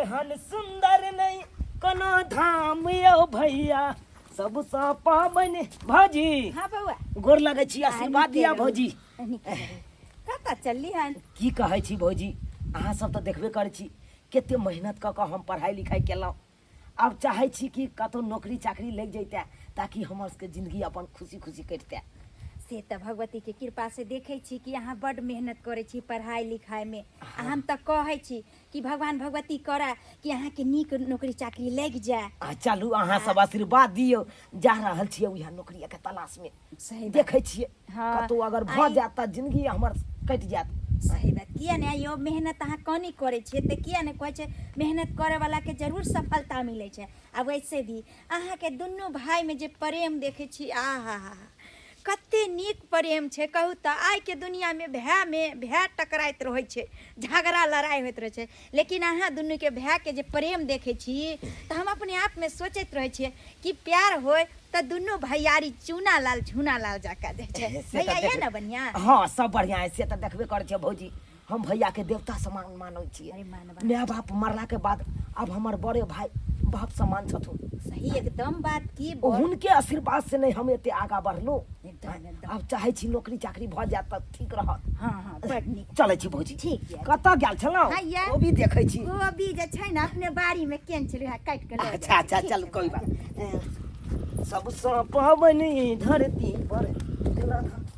एहन सुन्दर नहि कोनो धाम यौ भैया सबसँ पाबनि भौजी। हाँ बौआ। गोर लगै छी, आशीर्वाद दिया भौजी। कतऽ चलली हन? की कहै छी भौजी, अहाँ सब तऽ देखबे करै छी कते मेहनत कऽ कऽ हम पढ़ाइ लिखाइ केलहुँ। आब चाहै छी कि कतहु नौकरी चाकरी लागि जैते ताकि हमर सबके जिंदगी अपन खुशी खुशी कटिते। से तऽ भगवती के कृपा से देखै छी कि अहाँ बड्ड मेहनत करै छी पढ़ाइ लिखाइमे, आ हम तऽ कहै छी कि भगवान भगवती करा कि अहाँके नीक नौकरी चाकरी लागि जाय। आ चलू अहाँ सब आशीर्वाद दियौ, जा रहल छियै उएह नौकरीके तलाशमे। सही बात। देखै छियै हाँ। कतहु अगर भऽ आइ- जायत तऽ जिंदगी हमर कटि जायत। सही बात, किया नहि यौ, मेहनत अहाँ कनी करै छियै तऽ किया नहि कहै छै मेहनत करैवलाके जरूर सफलता मिलै छै। आ वैसे भी अहाँके दुनू भाइमे जे प्रेम देखै छी, आ हा हा हा, कते नीक प्रेम छै। कहू तऽ आइके दुनिआँमे भायमे भाय टकराइत रहै छै, झगड़ा लड़ाइ होइत रहै छै, लेकिन अहाँ दुनूके भायके जे प्रेम देखै छी तऽ हम अपने आपमे सोचैत रहै छियै कि प्यार होय तऽ दुनू भैयारी चूना लाल झूना लाल जकाँ जाइ छै। से तऽ भैया ये देखबे- ने बढ़िआँ। हाँ सब बढ़िआँ है, से तऽ देखबे करै छियै भौजी, हम भैया के देवता समान मानै छियै। अरे मानबा। माय बाप मरला के बाद आब हमर बड़े भाई बाप समान छथुन। सही एकदम बात की ओ बड़- हुनके आशीर्वाद से नहीं हम एते आगा बढ़लहुँ। एकदम, एकदम। आब चाहै छी नौकरी चाकरी भऽ जायत तऽ ठीक रहत। हाँ हाँ बड़ नीक। चलै छी भौजी। ठीक यऽ। कतऽ गेल छलहुँ? हाँ, यऽ। ओ भी देखै छी। गोभी जे छै ने अपने बाड़ी में केन छलै हँ, काटि कऽ लऽ अच्छा, जाइ छी। अच्छा, ठीक चलू, छै, कोई बात नहीं। सबसँ पाबनि धरती पर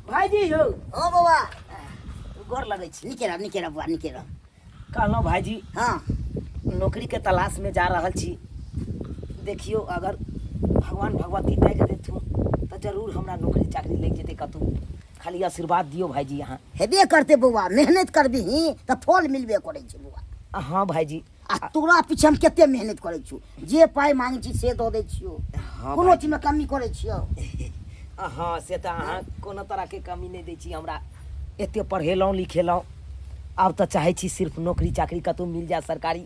भाईजी यौ। हाँ बौआ। गोर लगै छी। नीके रह, नीके रह बौआ, नीके रह। कहलहुँ भाईजी, हाँ। नौकरी के तलाश में जा रहल छी, देखियौ अगर भगवान भगवती ताकि देथुन तऽ जरूर हमरा नौकरी चाकरी लागि जेतै कतहु। खाली आशीर्वाद दियौ भाईजी अहाँ। हेबे करतै बौआ, मेहनत करबिही तऽ फल मिलबे करै छै बौआ। हाँ भाईजी। आ तोरा पीछे हम कते मेहनत करै छियौ, जे पाइ मांगै छी से दऽ दै छियौ। हाँ कोनो भाई। चीजमे कमी करै छियौ? हाँ से तऽ अहाँ कोनो तरहके कमी नहि दै छी हमरा, एते पढ़ेलहुँ लिखेलहुँ, आब तऽ चाहै छी सिर्फ नौकरी चाकरी कतहु मिल जाय सरकारी,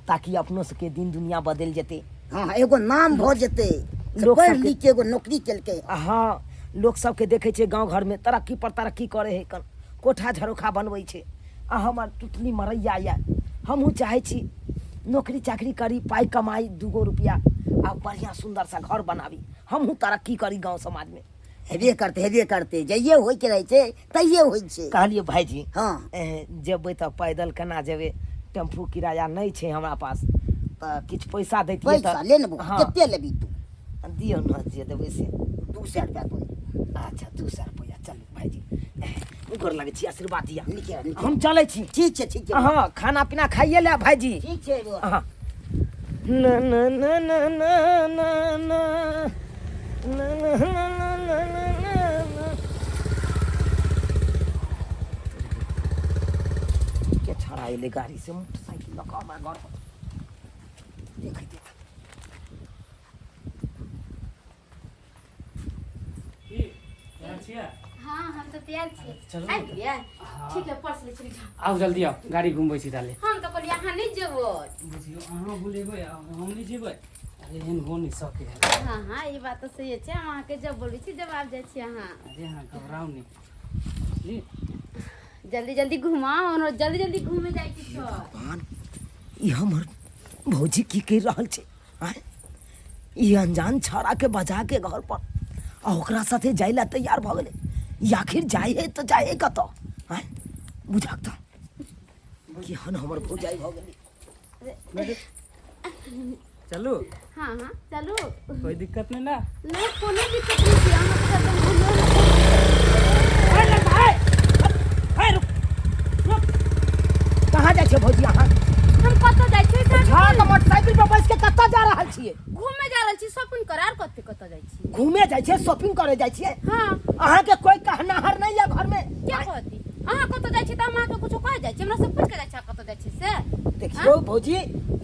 ताकि अपनो सबके दिन दुनिया बदलि जेतै। हाँ, एगो नाम भऽ जेतै, से लोक पढ़ि सबके- लिख के एगो नौकरी केलकै। हाँ, लोक सबके देखै छियै गाँव घरमे तरक्की पर तरक्की करै है, कन कोठा झरोखा बनबै छै, आ हमर टुटली मरैया यऽ। हमहूँ चाहै छी नौकरी चाकरी करी, पाइ कमाइ दूगो रुपया, आ बढ़िआँ सुन्दर सा घर बनाबी, हमहूँ तरक्की करी गाँव समाजमे। हेबे करतै, हेबे करतै, जइये होइके रहै छै तहिये होइ छै। कहलियै भाइजी, हाँ। जेबै तऽ पैदल केना जेबै, टेम्पू किराया नहि छै हमरा पास, तऽ किछु पैसा दैतियै तऽ। पैसा ले ने बौआ। हाँ। कते लेबही तू? दियौ ने, जे देबै से। 200 रुपया दऽ देबौ। अच्छा 200 रुपया। चलू भाइजी, गोर लगै छी, आशीर्वाद दिअ। नीके रह, नीके। हम चलै छी। ठीक छै, ठीक छै। हाँ, खाना पीना खाइए ले भाइजी। ठीक छै बौआ। हाँ। न न न न न न न न न न न न न। के छड़ा एलै गाड़ी से मोटरसाइकिल लऽ कऽ हमरा घर पर, देखै देख। की तैयार छियै? हाँ, हम तऽ तैयार छियै। चलू। आबि गेलियै? ठीक है, पर्स ले चलि जाउ। आउ जल्दी आउ, गाड़ी घुमबै छी ताले। हम तऽ कहलियै अहाँ नहि जेबै। बुझियौ अहाँ बुलेबै आ हम नहि जेबै, अरे एहन हो नहि सकै है। हाँ हाँ, ई बात तऽ सही छै, हम अहाँके जब बोलै छी जब आबि जाइ छी अहाँ। अरे अहाँ घबराउ नहि जी। जल्दी जल्दी घुमाउ, और जल्दी जल्दी घूमे जाइ छी सब। भगवान, ई हमर भौजी की कहि रहल छै? आँय, ई अनजान छाड़ा के बजा के घर पर आ ओकरा साथे जाय ला तैयार भऽ गेलै। ई आखिर जाय है तऽ जाय है कतऽ? आँय, बुझक तऽ केहन हमर भौजाई भऽ गेलै। चलू। हाँ हाँ चलू। कोई दिक्कत नहीं ना? नहीं, कोनो दिक्कत नहीं छै, अहाँ तऽ एकदम घुमियो ने। रुक रुक, कहाँ जाइ छियै भौजी अहाँ? हम कतऽ जाइ छियै? झाड़ के मोटरसाइकिल पर बैस के कतऽ जा रहल छियै? घूमे जा रहल छी, शॉपिंग करे। आर कते कतऽ जाइ छी? घूमे जाइ छियै, शॉपिंग करे जाइ छियै? हाँ। अहाँके कोई कहनाहर नहीं है घर में? क्या कहती? अहाँ कतऽ जाइ छी तऽ हम अहाँके कुछो कहि जाइ छी? हमरा से पूछि के जाइ छी अहाँ कतऽ जाइ छी से? देखियौ भौजी,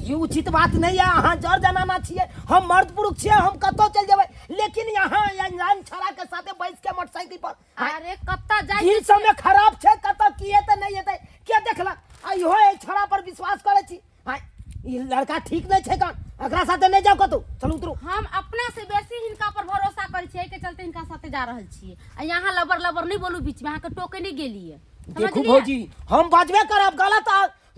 ई उचित बात नहीं है। अहाँ जर जनाना छियै, हम मर्द पुरुष छियै, हम कतौ चलि जेबै, लेकिन यहाँ अनजान छड़ा के साथे बैस के मोटरसाइकिल पर अरे कतऽ जाइ दिन समय खराब छै, कतऽ की हेतै नहि हेतै के देखलक? आ इहो एहि छड़ा पर विश्वास करै छी? आँय, ई लड़का ठीक नहि छै कन, एकरा साथे नहि जाउ कतौ। चलू उतरू। हम अपना से बेसी हिनका पर भरोसा करै छियै, एहि के चलते हिनका साथे जा रहल छियै। आ यहाँ लबर लबर नहि बोलू बीच में, अहाँके टोके नहि गेलियै। देखू समझलियै? भौजी, हम बाजबे करब, गलत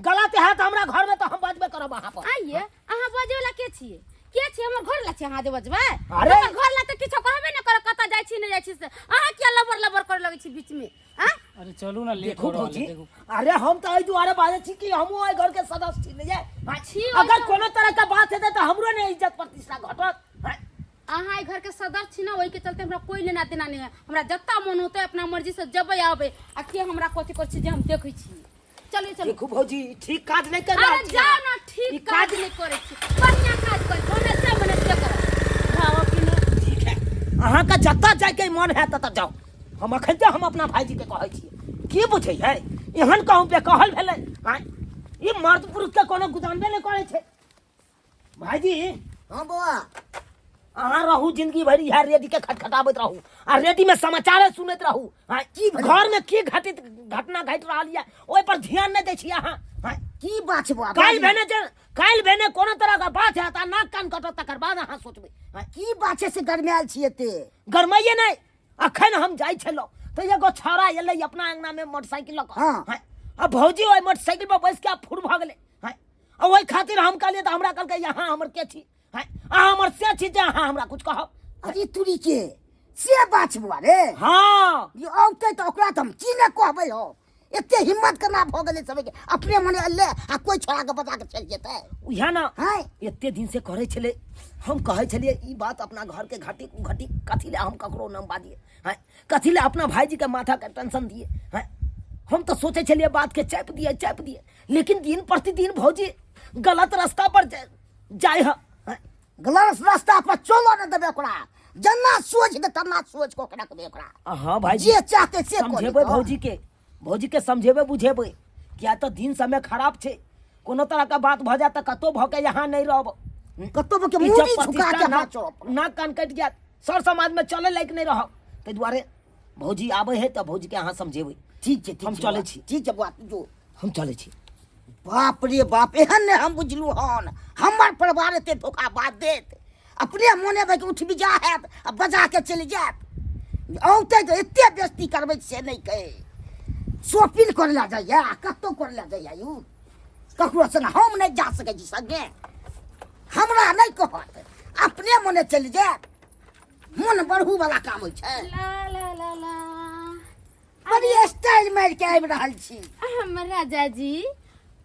गलत है तऽ हमरा घर में तऽ हम बजबे करब अहाँ पर। आइए अहाँ बजे वाला के छियै? के छियै? हमर घर ला छियै अहाँ जे बजबै? अरे! हमर घर ला तऽ किछो कहबे नहि करब, कतऽ जाइ छी नहि जाइ छी से। अहाँ किया लबर लबर करे लगै छी बीच में? आँ? अरे चलू ना, लेट देखू हो रहल भौजी, है, देखू। अरे हम तऽ एहि दुआरे बाजै छी कि हमहूँ एहि घर के सदस्य छी ने। हाँ, छी अगर ओहि कोनो तरह के बात हेतै तऽ हमरो ने इज्जत प्रतिष्ठा घटत। हाँ, अहाँ एहि घर के सदस्य छी ना, ओहि के चलते हमरा कोई लेना देना नहीं है। हमरा जत्ता मन होतै अपना मर्जी से जबै आबै, आ के हमरा कथी करै छी जे हम देखै छी। चलू चलू। देखू भौजी, ठीक काज नहि कर रहल अरे छी। जाओ ना, ई ठीक काज नहीं करै छी, बढ़िया काज करै छी, हम एते मने से करब। भाव कि ने? ठीक है, अहाँके जतऽ जायके मन है ततऽ जाउ। हम अखन तऽ हम अपना भाईजी के कहै छियै, की बुझै है एहन कहूँ पे कहल भेलै? आँय, ई मर्द पुरुष के कोनो गुदानबे नहि करै छै। भाईजी। हाँ बौआ। अहाँ रहू जिंदगी भरि इएह रेडी के खटखटाबैत रहू आ रेडी में समाचारे सुनैत रहू। आँय, की भेलै? घर में की घटित घटना घटि रहल यऽ ओहि पर ध्यान नहि दै छियै अहाँ। आँय, की बात छै बौआ? काल्हि भेने जे काल्हि भेने कोनो तरह के बात हैत आ नाक कान कटत तकर बाद अहाँ सोचबै। आँय, की बात छै से गरमायल छी एते? गरमाइए नहि, अखन हम जाइ छलहुँ तऽ एगो छौड़ा एलै अपना अंगना में मोटरसाइकिल लऽ कऽ। हाँ। आँय, आ भौजी ओहि मोटरसाइकिल पर बैस के आ फुर भऽ गेलै। आँय, आ ओहि खातिर हम कहलियै तऽ हमरा कहलकै अहाँ हमर के छी? आँय, अहाँ हमर से छी जे अहाँ हमरा कुछ कहब? अरे तुरी के से बात छै बौआ रे। हाँ। ई औतै तऽ ओकरा तऽ हम की नहि कहबै हौ, एते हिम्मत केना भऽ गेलै सबके, अपने मने एलै आ कोइ छोड़ा के बजा के चलि जेतै? उएह ने। हाँ। एते दिन से करै छलै, हम कहै छलियै ई बात अपना घर के घटी घटी कथी लए हम ककरो नाम बाजियै? हाँ, कथी लए अपना भाईजी के माथा के टेंशन दिए? हाँ, हम तऽ सोचै छलियै बात के चापि दिए चापि दिए, लेकिन दिन प्रतिदिन भौजी गलत रास्ता पर जाय है। हाँ, गलत रास्ता पर चलो न देबै ओकरा, जेना सोच दे तेना सोच के ओकरा रखबै ओकरा। हाँ भाईजी, जे चाहते से कऽ समझेबै लेतौ। भौजी के, भौजी के समझेबै बुझेबै, किया तऽ दिन समय खराब छै, कोनो तरह के बात भऽ जायत तऽ कतौ भऽ के यहाँ नहि रहब, कतौ भऽ के इज्जत मूड़ी झुका प्रतिष्ठा के नाक हाथ चोरब, नाक कान कटि जायत, सर समाज में चले लायक नहि रहब। ताहि दुआरे भौजी आबै है तऽ भौजी के अहाँ समझेबै। ठीक छै, ठीक हम छै चलै बौआ। छी। ठीक छै बौआ, तू जो। हम चलै छी। बाप रे बाप, एहन नहि हम बुझलहुँ हन हमर परिवार एते धोखा बात देत। अपने मोने भाई उठ भी जा हैत आ बजा के चलि जायत। औतै तऽ एते बेइज्जती करबै से नहि कहे। शॉपिंग करै लए जाइया आ कतहु करै लए जाइया, यौ ककरो संग हम नहि जा सकै छी संगे, हमरा नहि कहत, अपने मोने चलि जायत। मोन बढ़ू वाला काम होइ छै। ला ला ला ला, बड़ी स्टाइल मारि के आबि रहल छी। हमर राजा जी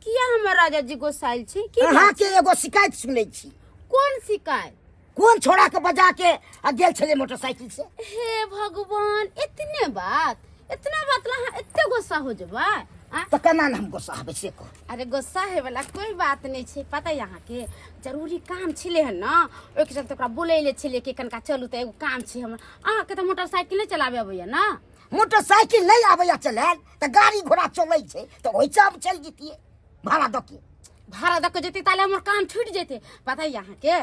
किया हमर राजा जी गोसाइल छी की? अहाँ के एगो शिकायत सुनै छी। कोन शिकायत? कोन छोड़ा के बजा के आ गेल छलै मोटरसाइकिल से? हे भगवान, इतने बात, इतना बात ला अहाँ एते गुस्सा हो जेबै? आ? तऽ केना ने हम गुस्सा हेबै से कहू। अरे गुस्सा हे वाला कोई बात नहीं छै। पता है अहाँ के जरूरी काम छलै हन ना, ओहिके चलते ओकरा बोलैले छलियै कि कनिका चलू तऽ एगो काम छै हमर। अहाँके तऽ मोटरसाइकिल नहि चलाबे अबैया ना? मोटरसाइकिल नहि आबैया चलायल तऽ गाड़ी घोड़ा चलै छै तऽ ओहिसँ हम चलि जैतियै भाड़ा दऽ के। भाड़ा दऽ के जैतियै ताले हमर काम छूटि जैतै। पता है अहाँके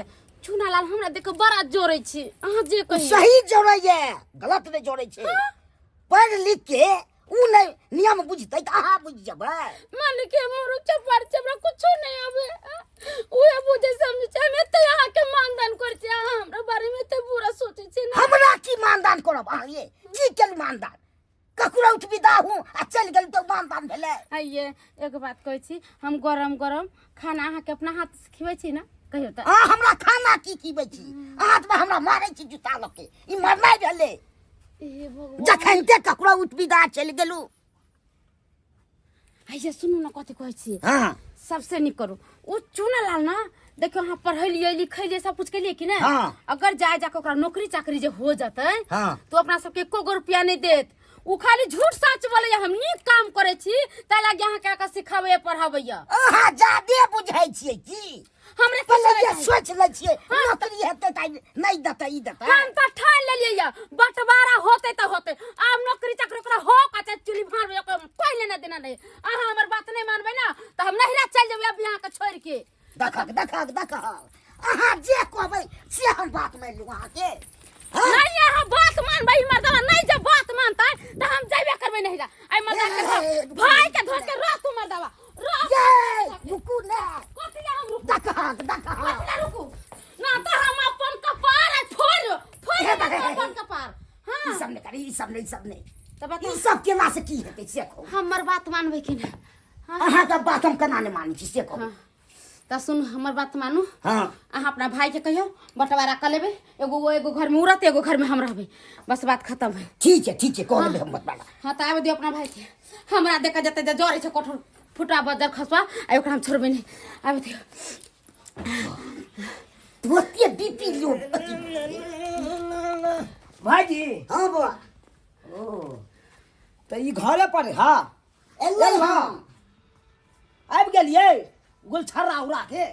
चूनालाल हमरा देख के बड़ा जोड़ै छी, अहाँ जे कहियै। सही जोड़ैया, गलत नहि जोड़ै छै। पढ़ि लिख के उ नहि नियम बुझतै तऽ अहाँ बुझि जेबै। मन के मोर चपार छै, हमरा कुछो नहि आबै, उहे बुझै समझै छै। हम एते अहाँके मानदान करै छी, अहाँ हमरा बारे में एते बुरा सोचै छी ना। हमरा की मानदान करब अहाँ? ये की केलहुँ मानदान? ककरो उठ विदा हूँ आ चलि गेलहुँ तऽ मानदान भेलै? आइये एक बात कहै छी, हम गरम गरम खाना अहाँके अपना हाथ से खिबै छी ना, कहियौ तऽ। अहाँ हमरा खाना की खिबै छी? अहाँ तऽ हमरा मारै छी जूता लऽ के, ई मरनाइ भेलै? हे भगवान, जखन ते ककरो उठ विदा चलि गेलहुँ। आइये सुनू ना कथी कहै छी। हाँ। सबसे नीक करू ओ चूना लाल ना, देखियौ अहाँ पढ़लियै लिखलियै सब कुछ केलियै कि नहि? हाँ। अगर जाय जाके ओकरा नौकरी चाकरी जे हो जेतै, हाँ। तो अपना सबके एको गो रुपया नहि देत। उ खाली झूठ सच बोलैया हम नीक काम करै छी, ताहि लागी अहाँके आके सिखाबैया पढ़ाबैया। अहाँ जादे बुझै छियै की? हमरे पहिले किछु जे नहि। सोचि लै छियै नौकरी हेतै तऽ नहि देतै ई देतै। हम तऽ ठानि लेलियै या बंटवारा होतै तऽ होतै, आब नौकरी चाकरी ओकरा हो का चाहे चुली भाड़ में ओकरा कोई लेना देना नहीं। अहाँ हमर बात नहीं मानबै ना तऽ हम नहिरा चलि जेबै अभी अहाँके छोड़ि के। देखक देखक देखक, अहाँ जे कहबै से हम बात मानि लू अहाँके। हाँ? नहीं अहाँ बात मानबै मर्दवा नहीं, जब बात मानतै तऽ हम जेबे करबै नहिरा। एहि मर्दा के ए, भाई के धोस के रह तू मर्दवा रह। ये रुकू ने। कथी ला हम रुकू? देखक देखक, कथी ला रुकू ना तऽ हम अपन कपार आइ फोड़ फोड़ हे देबै हे, हे। अपन कपार। हाँ। ई सब नहि करी, ई सब नहि, ई सब नहि। तऽ बताउ। ई सब केला से की हेतै से कहू। हमर बात मानबै कि नहि? अहाँके बात हम केना नहि मानै छी से कहू। हाँ, तऽ सुन, हमर बात मानू। हाँ। अहाँ अपना भाई के कहियो, बंटवारा कर लेबै, एगो वो एगो घर में उ रहतै, एगो घर में हम रहबै, बस बात खत्म है। ठीक छै, ठीक छै, कह लेबै हम बंटवारा। हाँ, तऽ आबे दियौ अपना भाई के, हमरा देखा जते जे जरै छै कठोर फुटा बजर खसवा आ ओकरा हम छोड़बै नहि, आबे दियौ। तू ओते बीपी लो अथी। भाईजी। हाँ बौआ। ओ तऽ ई घरे पर हा एलै। हाँ। आबि गेलियै गुलछर्रा उड़ा के।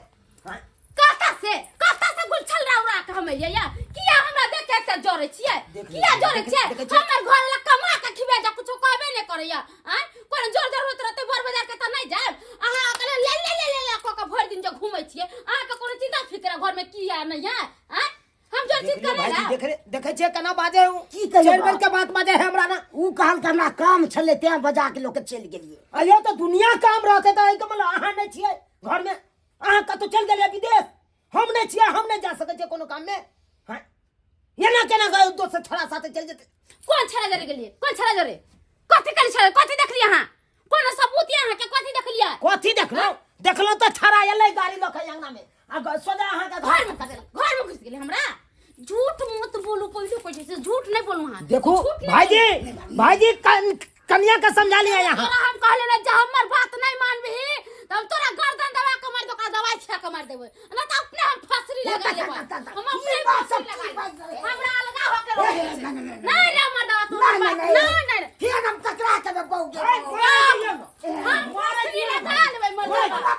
कता से, कता से गुलछल उड़ा के हम एलियै या? किया हमरा देख के एते जरै छियै? देख किया लियौ, जरै छियै? देखै छियै। हमर घर वाला कमा के खिबे जा, कुछो कहबे नहि करैया। आँय, कोनो जोर जोर होइत रहतै बर बाजार के तऽ नहि जायब? अहाँ अकेले ले ले ले ले ले कऽ के भरि दिन जे घूमै छियै, अहाँके कोनो चिंता फिक्र है घर में की है नहीं है? आँय, हम जोर देख चीज लियौ करै भाईजी, ला देख रे, देखै छियै केना बाजै हूँ? की कहियौ चारि बेर बाप? के बात बाजै है हमरा ना। उ कहल कि हमरा काम छलै तें बजा के लोक चलि गेलियै। अयो तऽ दुनिया काम रहतै तऽ एहिके मतलब अहाँ नहि छियै घरमे, अहाँ कतहु चलि गेलियै विदेश, हम नहि छियै, हम नहि जा सकै छियै कोनो काममे? हँ, एना केना गए दोसर छोड़ा साथे चलि जेतै? कोन छड़ा जरे गेलियै? कोन छड़ा जरे? कथी करी छड़ा? कथी देखलियै अहाँ? कोनो सबूत यऽ अहाँके? कथी देखलियै? कथी देखलहुँ? देखलहुँ तऽ छड़ा एलै गाड़ी लऽ के अंगनामे आ सोझा अहाँके घर में घर में घुसि गेलै। हमरा झूठ मत बोलू, पहिले कहै छै झूठ नहि बोलू अहाँ। देखू झूठ नहि भाईजी, बोलू। भाईजी, कनिया के समझा लिया यहाँ। तोरा हम कहले ना, जे हमर बात नहीं मानबही त हम तोरा गर्दन दबा के मार, ओकरा दवाई खिया के मार देबै, ना त अपने हम फांसरी लगा लेबै, हम अपने ई बात फांसरी सब लगा की लेबै। बाजि रहै? हमरा अलगा होके रहै ए, छै। नहीं, नहीं, नहीं, नहीं रे मर्दवा, तू नहीं, बात नहीं, नहीं, नहीं, नहीं। फिर हम टकरा के बहू के हम फांसरी लगा लेबै मर्दवा।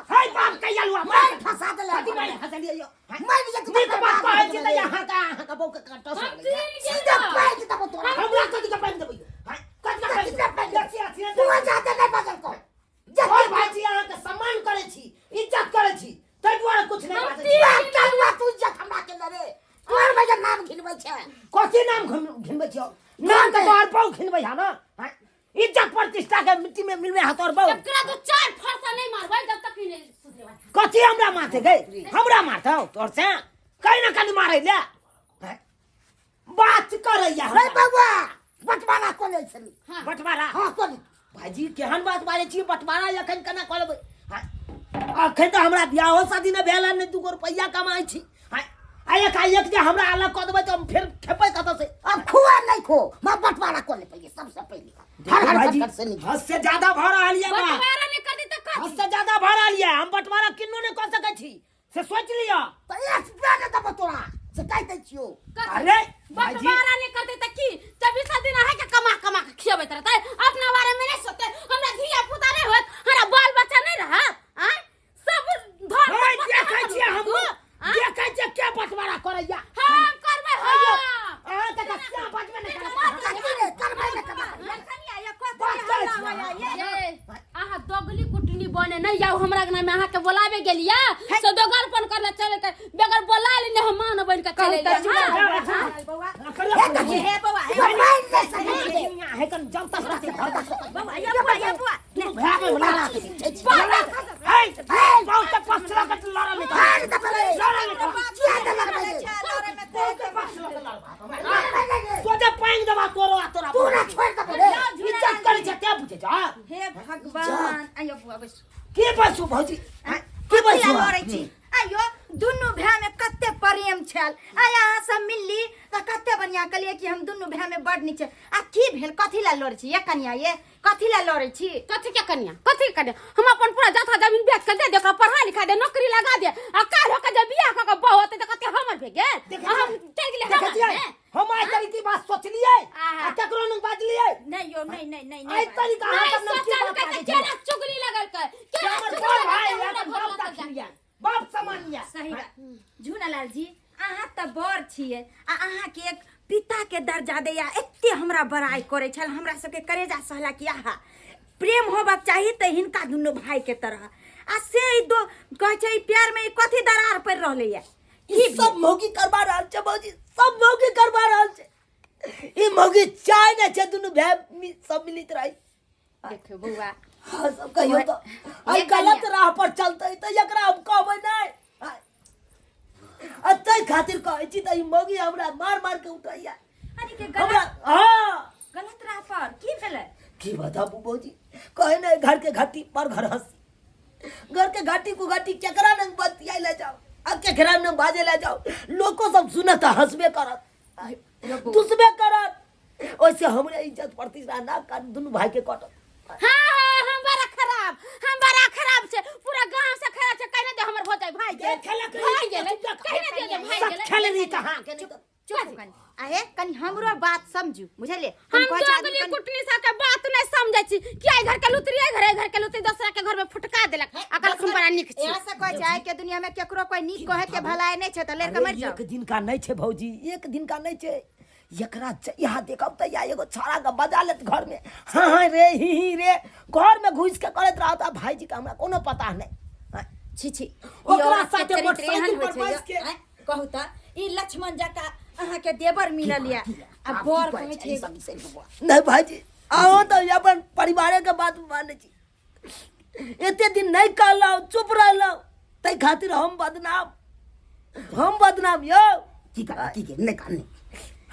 हाय बाप के अलुआ मार फंसा देले। कथी मारि फंसलियै यौ? मारि जेतै। नीक बात कहै छी तऽ अहाँके बहू के कटस हम लगैया। चलि सीधे गेलहुँ। पाइक देबो तोरा। हमरा कथी के पानि देबै यौ? हाय, कथी के पानि कथी के पानि देबै? देखी, अथी तू जाते नहीं बजल को। और भाईजी, अहाँके सम्मान करै छी, इज्जत करै छी, ताहि दुआरे कुछ नहि हम बाजै छी। बाप चलुआ, तू इज्जत हमरा के ले रे, तोहर भैया नाम घिनबै छै। कथी नाम घिनबै छियौ? नाम तऽ तोहर बहु घिनबै है ना। हाँ? इज्जत प्रतिष्ठा के मिट्टी में मिलवे है तोहर बहु। एकरा तो चार फरसा नहीं मारबै जब तक ई नहीं सुधरेबै। कथी हमरा मारते गई? हमरा मारतौ तोहर से कहीं ना कहीं मारै ले। हाँ? बात करैया रे हमरा। बउआ, बंटवारा को ले छली। हाँ। बंटवारा? हाँ, को ले। भाईजी, केहन बात बाजै छी? बंटवारा एखन केना कऽ लेबै? हाँ? अखन तऽ हमरा बियाहो शादी नहि भेल हन, नहि दूगो रुपैआ कमाइ छी। हाँ? आ एकाएक जे हमरा अलग कऽ देबै तऽ हम फेर खेबै कतऽ से? अब खुआ नहीं खो, मैं बंटवारा को ले पहिले, सबसे पहिले हर हर भाईजी, खट से नहीं। हद से ज्यादा भऽ रहल यऽ बात। बंटवारा नहीं कर दी तऽ हद कथी? से ज्यादा भऽ रहल यऽ। हम बंटवारा किन्नो नहि कऽ सकै छी से सोचि लिअ। तऽ एक रुपया नहि देबो तोरा से कहि दै छियौ। कथी? अरे भाईजी, बंटवारा नहीं करते तऽ की चौबीस दिन अहाँके कमा कमा के खियबैत रहतै? अपना बारे में नहीं सोचते? हमरा धिया पुता नहीं होत? हमरा बाल बच्चा नहीं रहत? आँय, सब धन हे, सम्पत्ति देखै अहाँ छियै हम, आँय? देखै छियै के बंटवारा करैया। हम करबै, हम। अहाँके तऽ से बचबे नहि करत। कथी रे करबै ने करबै? कनिया ये कथी बात करै हल्ला छी होइया ये? ए, अहाँ दोगली कुटनी बने नहीं जाओ। हमरा अंगना में अहाँ के बोलावे गेलिया से दोगलपन करले चले के बगैर बोला लेने हम मान बन के चले कहू तऽ गेलियै। हाँ, चुप हाँ। रह बौआ। हे कथी? हे बौआ, हे मारि नहि सकै छी। हे कन जब तक रहतै घर तक। बौआ, ये बौआ, ये बौआ। तू भए गेल लड़ा के। हे, हे, बहुत के पक्ष लऽ के लड़ा नहि कर। मारि देबै रे। लड़ा नहि कर। किया देलक रे? बहुत के पक्ष लऽ के लड़बा। सोझे पानि देबा तोरो आ तोरा। तू ना छोड़ि देबो रे। इज्जत करै छै तें बुझै छ। हे भगवान, आइयो बुआ, बैसू। के बैसू भौजी? हैं? के कथी बैसू? लड़ै छी? आइयो दुनू भाय में कते प्रेम छल। आइ अहाँ सब मिलली तऽ कते बढ़िया कहलियै कि हम दुनू भाय में बड नीक छै। आ की भेल? कथी लए लड़ै छी ये कनिया? ये कथी लए लड़ै छी? कथी के कनिया, कथी के कनिया? हम अपन पूरा जाथा जमीन बेच के दे दे, ओकरा पढ़ा लिखा दे, नौकरी लगा दे, आ काल होके जे बियाह कऽ के बहू होतै तऽ कते हमर भे गेल। देखै आ हम छियै? चलि गेलियै देखै हमर छियै? मे। हम आइ तरीके बात सोचलियै आहा। आ केकरो नहि बाजलियै। नहि यौ, नहि नहि नहि आइ नहि। तरीका अहाँ नहीं सब की सोचल बात के बाजै तऽ छियै? केना चुगली लगल के, केना हमर चुगली बड़ लगल भाय के यऽ, हमरा अपन घर बाप लऽ के दाखिल जा। यऽ, बाप समान यऽ। सही बात। झूनालाल जी, अहाँ तऽ बड़ छियै आ अहाँके एक पिताके दर्जा दैया, एते हमरा बड़ाइ करै छल, हमरा सबके करेजा सहला कि आहा, प्रेम होबाक चाही तऽ हिनका दुनू भाईके तरह। आ से ई दो कहै छै, ई प्यारमे ई कथी दरार पड़ि रहलैया? ई सब मौगी करबा रहल छै भौजी, सब मौगी करबा रहल छै। ई मौगी चाय नहि छै दुनू भाय सब मिलित रही। देखियौ बौआ। हाँ, सब कहियो तऽ आइ ये गलत कनिया। राह पर चलतै तऽ एकरा हम कहबै नहि। आ ताहि खातिर कहै छी तऽ ई मौगी हमरा मार मार के उठैया अरे के हमरा। गलत हाँ, गलत राह पर की भेलै? की बताबू भौजी। कहे ने घर के घाटी पर घर हंसी, घर के घाटी को घाटी केकरा नंग बतियाइ ले जाओ आ केकरा नंग बाजे ले जाओ, लोको सब सुनत आ हंसबे करत, दुसबे करत। ओइसे हमरे इज्जत प्रतिष्ठा ना कर दुनू भाई के कटत। हाँ हाँ, हम बड़ा खराब, हम बड़ा खराब छे, पूरा गांव से खराब छे। कहने दे हमर हो जाए भाई के, भाई गेलै, कहने दे जे भाई गेलै। खेल रही कहाँ के चुप चुप कनी, आहे कनी हमरो बात समझू, बुझलिए? हम कहै छै आदमी जोगली कनी- कुटनी सब के बात नहीं समझै छी कि आई घर के लुतरी, आई घर, आई घर के लुतरी दोसरा के घर में फुटका देलक। अकल हम बड़ा नीक छी। इएह से कहै छै आइ के दुनिया में केकरो कोई नीक कहे के भलाई नहीं छै त लड़ि के मरि जाओ। एक दिन का नहीं छै भौजी, एक दिन का नहीं छै। एकरा यहाँ देखब त या एगो छौड़ा के बजा लेत घर में, हाँ हाँ रे ही ही रे, घर में घुस के करैत रहत। आ भाईजी के हमरा कोनो पता नहीं। हाँ। छी छी, ई ओकरा औरत के साथे चरित्र मोटरसाइकिल एहन पर होइ छै बैस यौ, के। आँय, कहू त ई लक्ष्मण जकाँ अहाँके देवर मिलल यऽ आ बर कहै छै। नहीं भाईजी, अहाँ तऽ अपन परिवारे के बात मानै छी। एते दिन नहीं कहलहुँ, चुप रहलहुँ, ताहि खातिर हम बदनाम, हम बदनाम यौ। की करब, की करब, नहि कर, नहि।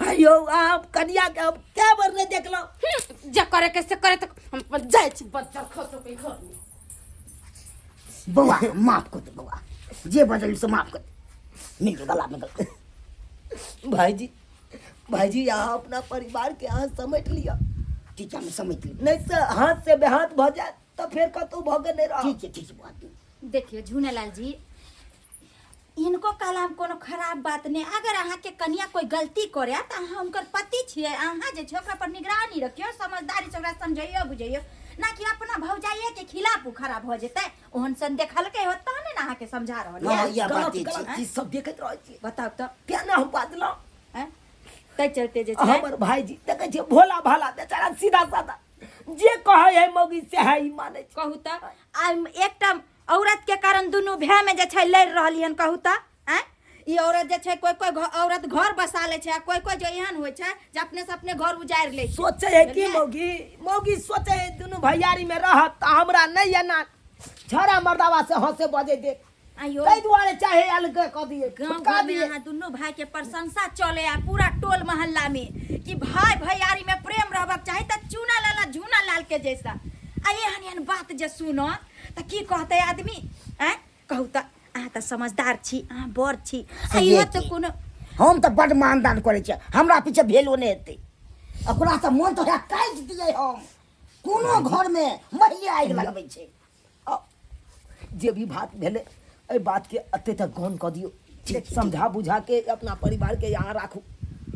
हाँ यौ, अहाँ कनिया के हम कए बेर नहि देखलहुँ। जे करे के से करे, तऽ हम अपन जाइ छी बज्जर खसो के घर में। बौआ माफ कर दे, बौआ जे बजल से माफ कर दे, मिल गला में गला। भाईजी, भाईजी अहाँ अपना परिवार के अहाँ समेट लिअ। ठीक है, हम समेट लेब। नहीं से हाथ से बेहाथ भऽ जायत तऽ फेर कतहु भऽ के नहि रहत। ठीक छै, ठीक छै बौआ। देखियौ झुनेलाल जी, इनको कहला हम कोनो खराब बात नहीं। अगर अहाँ के कनिया कोई गलती करे तऽ अहाँ हुनकर पति छियै, अहाँ जे छै ओकरा पर निगरानी रखियौ, समझदारी से ओकरा समझैयौ बुझैयौ, ना कि अपना भौजाइये के खिलाफ उ खड़ा भऽ जेतै। ओहन सन देखलकै होत तहने ने अहाँके समझा रहल हँ, यऽ। इएह गलत बाते गलत छै। चीज सब देखैत रहै छियै। बताउ तऽ। तें ने हम बाजलहुँ। आँय? ताहि चलते जे छै हमर भाईजी देखै छियै भोला भाला बेचारा सीधा साधा, जे कहै है मौगी सएह ई मानै छै। कहू तऽ आ एकटा औरत के कारण दुनू भाय में जे छै लड़ि रहली हन। कहू तऽ आँय, ई औरत जे छै कोई कोई औरत घर बसा लै छै आ कोई कोई जो एहन होइ छै जे अपने से अपने घर उजाड़ि लै छै। सोचै है कि बुझलियै? मौगी, मौगी सोचै है दुनू भैयारी में रहत तऽ हमरा नहि एना छौड़ा मर्दावा से हंसे बजे दे। आइयो। ताहि दुआरे चाहे अलग कऽ दिए, गाँव फुटका घर में दिए। अहाँ दुनू भाई के प्रशंसा चले आ पूरा टोल मोहल्ला में कि भाई भैयारी में प्रेम रहबाक चाही तऽ चूना लाल आ झूना लाल के जैसा। आ एहन एहन बात जे सुनत तऽ की कहतै आदमी? आँय कहू तऽ, अहाँ तऽ समझदार छी, अहाँ बड़ छी, आ सहिए इहो तऽ छै। कोनो हम तऽ बड्ड मानदान करै छियै, हमरा पीछे भेलो नहि हेतै। ओकरा तऽ मन तऽ होइए काटि दियै हम। कोनो घरमे महिले आगि लगबै छै। आ जे भी बात भेलै एहि बातके एते तक गौन कऽ दियौ, समझा बुझा के अपना परिवार के यहाँ राखू।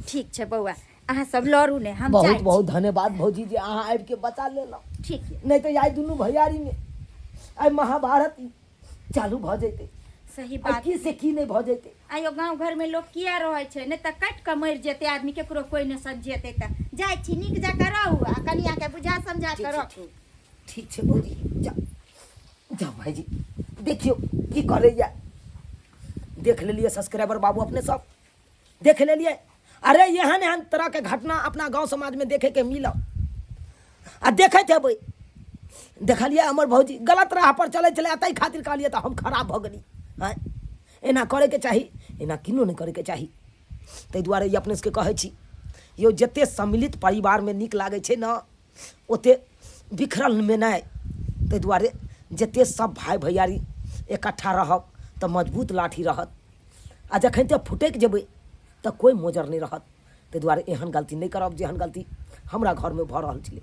ठीक छै बौआ, अहाँ सब लड़ू नहि, हम बहुत जाइ छी। बहुत धन्यवाद भौजी जे अहाँ आबि के बचा लेलहुँ। ठीक यऽ। नहि तऽ आइ दुनू भैयारी में आइ महाभारत चालू भऽ जैतै। सही आइ बात। की से की नहि भऽ जैतै। आइयो गाँव घर में लोग किया रहै छै, नहि तऽ काटि कऽ मरि जेतै आदमी, केकरो कोइ नहि समझेतै। तऽ जाइ छी, नीक जकाँ रहू आ कनिया के बुझा समझा कऽ रखू। ठीक छै भौजी, जाउ जाउ भाईजी, देखियौ की करैया। देख लेलियै सब्सक्राइबर बाबू, अपने सब देख लेलियै। अरे एहन एहन तरह के घटना अपना गांव समाज में देखे के मिलल आ देखैत हेबै। देखलियै हमर भौजी गलत राह पर चलै छलै, ताहि खातिर कहलियै तऽ हम खराब भऽ गेली। आँय, एना करैके चाही? एना किनो नहि करैके चाही। ताहि दुआरे ई अपने सबके कहै छी यौ, जते सम्मिलित परिवारमे नीक लागै छै ने ओते बिखरलमे नहि। ताहि दुआरे जते सब भाय भैयारी इकट्ठा रहब तऽ मजबूत लाठी रहत, आ जखन ते फुटकि जेबै तऽ कोइ मोजर नहि रहत। ताहि दुआरे एहन गलती नहि करब जेहन गलती हमरा घरमे भऽ रहल छलै।